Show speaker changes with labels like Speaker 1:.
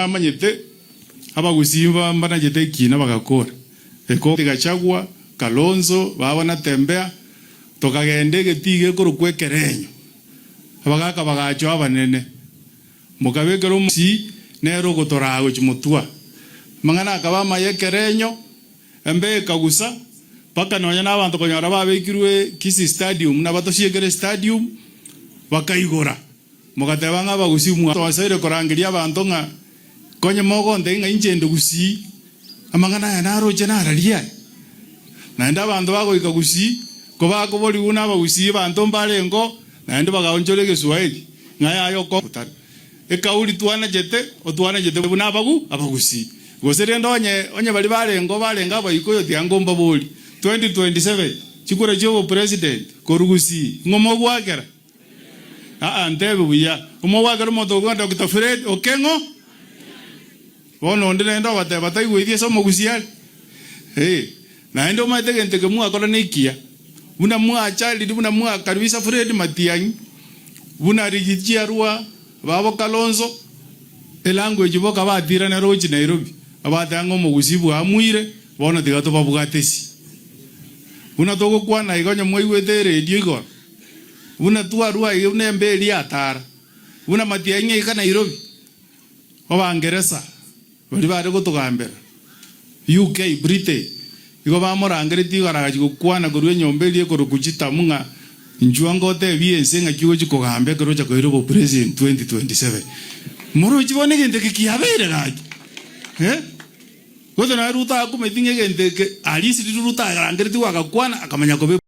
Speaker 1: namanyete abagusii mbanachete ekina bagakora. Eko Gachagua, Kalonzo, baba Natembeya, tokagenda egetii gekorokwa ekerenyo. Abagaka bagachoa abanene. Mokabekera omogusii nere ogotoraa gochia motwa. Amang'ana akaba amaya ekerenyo, embe ekagusa, mpaka nonya nabanto konyora babekirwe Kisii Stadium na batosiekere stadium, bakaigora. Mogateba ng'a abagusii mwatoaseire korangeria abanto ng'a konye mogontebia ng'a inche inde gusii, amang'ana aya naroche nararie aya. Naende abanto bagoika gusii, kobakoborigwa buna abagusii abanto mbarengeo, naende bagaonchora egeswahili ng'a yaya okotara. Ekauri twanachete, otwanachete buna abagu abagusii. Gose rende onye onye baria barengeo barenge abaikoyo tiga ngombabori, 2027 chikura chiobopresident korwa gusii, ng'o mogwakera? Aa, ntebe buya. Omogwakera omonto okwo Doctor Fred Okeng'o. Bono onde naende ogoteba taigweti ase omogusii are. Ee, naende omanyete egento eke mwakora nekiya. Buna mwachariri buna mwakaribisha Fred Matiang'i, buna Riggy Arua, babo Kalonzo, elanguage boka batirana rochi Nairobi, abateba ng'a omogusii bwamuire, bono tiga tobabwatesi. Buna togokwana iga onye mwaigwete eredio igoro. Buna twarua aiga buna embe eria yatara, buna matiang'i aika Nairobi, Abangeresa baria bare gotogambera, UK, Britain, igo bamorangeretie igoro agachia gokwana korwa enyomba eria ekorokwa Chitamu ng'a inchuo ngotebie ense ng'aki ogochia kogamba ekero ocha koira obopresident 2027. Morochi bono egento eke kiabeire gaki? Eh? Gose naye Ruto akumeti ng'a egento eke at least riria Ruto arangeretigwe agakwana akamanya koba.